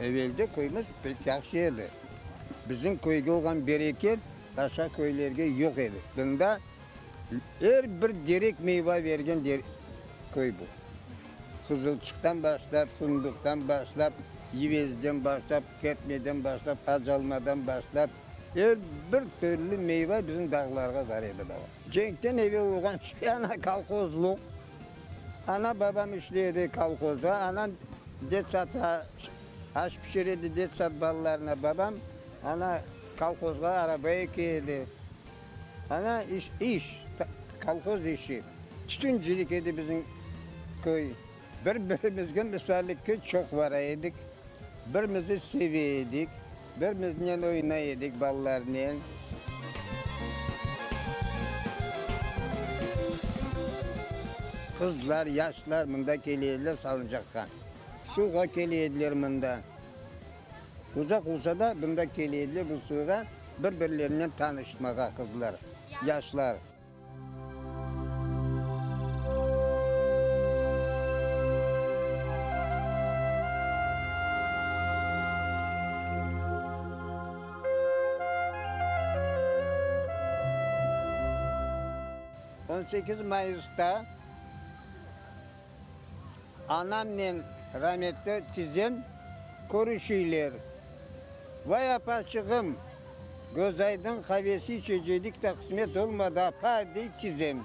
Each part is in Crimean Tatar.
Evelde köyümiz pek yahşı edi. Bizim köyge olğan bereket başqa köylerge yoq edi. Bunda er bir derek meyva bergen köy bu. Qızılçıqtan başlap, fındıqtan başlap, yüvezden başlap, ketmeden başlap, acalmadan başlap, er bir türlü meyva bizim dağlarğa bar edi, bala. Cenkten evel olğan şey, ana, kolhozluq. Ana, babam işley edi kolhozda, anam detsatqa aş pişire edi detsat balalarına, babam, ana, kolhozğa araba eke edi. Ana, iş, iş, kolhoz işi. Tütüncilik edi bizim köy. Bir-birimizge misafirlikke çoq bara edik, birimizni seve edik, birimiznen oynay edik balalarnen. Qızlar, yaşlar mında kele ediler salıncaqqa. Suvğa kele ediler mında. Uzaq olsa da, mında kele ediler bu suvğa bir-birlerinen tanışmağa qızlar, yaşlar. 18 mayısta anamnen rametli tizem körüşiyler. Vay apaçığım, Gözaydın qavesi içeceydik de qısmet olmadı, apa, dey tizem.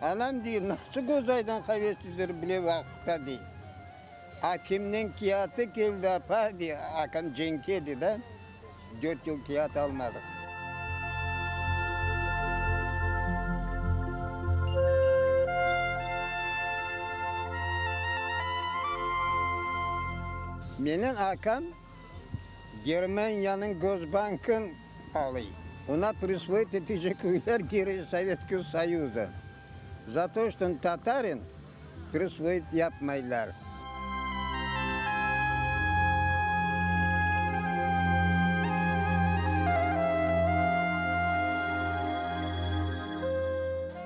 Anam dey, nasıl Gözaydın qavesidir bile vaqıtta, dey. Akimniñ kâğıtı keldi, apa, dey, akim cenkke edi da, dört yıl kâğıt almadıq. Menim akam Germaniyanıñ Gosbankın alıy. Ona prisvoit etecek köyler Geroy Sovetskiy Soyuza. Za to, çto on tatarin, prisvoit yapmaylar.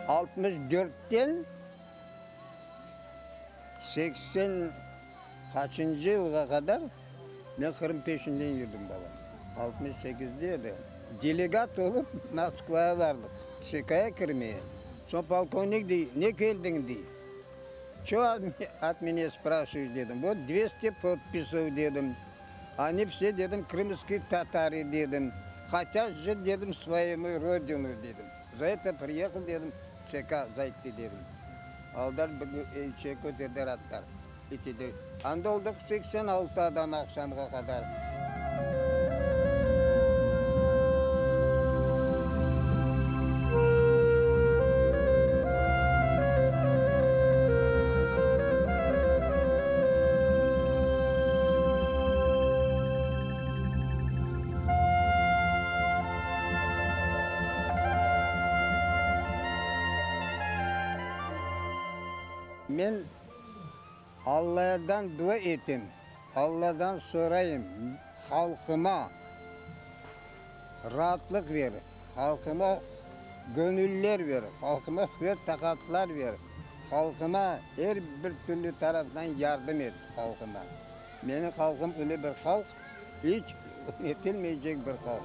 64-ten 80 qaçıncı yılğa qadar men Qırım peşinden yürdim, balam. 68-de edi. Delegat olıp Moskvağa bardıq, ÇKya kirmeye. Soñ polkovnik dey, ne keldiñ, dey. Ço ot menya spraşivayeş, dedim. Vot dvesti podpisov, dedim. Oni vse, dedim, krımskiy tatari, dedim. Hotât jit, dedim, svoyemu rodinu, dedim. Za eto priyehal, dedim, ÇK zayti, dedim. Aldılar bir şey köterdiler atlar. İtidir. Anda oldıq 86 adam aqşamğa qadar. Men Alladan dua etem, Alladan sorayım, halqıma raatlıq ber, halqıma göñüller ber, halqıma quvet-taqatlar ber, halqıma er bir türlü taraftan yardım et, halqıma. Menim halqım öyle bir halq, iç unutilmeycek bir halq.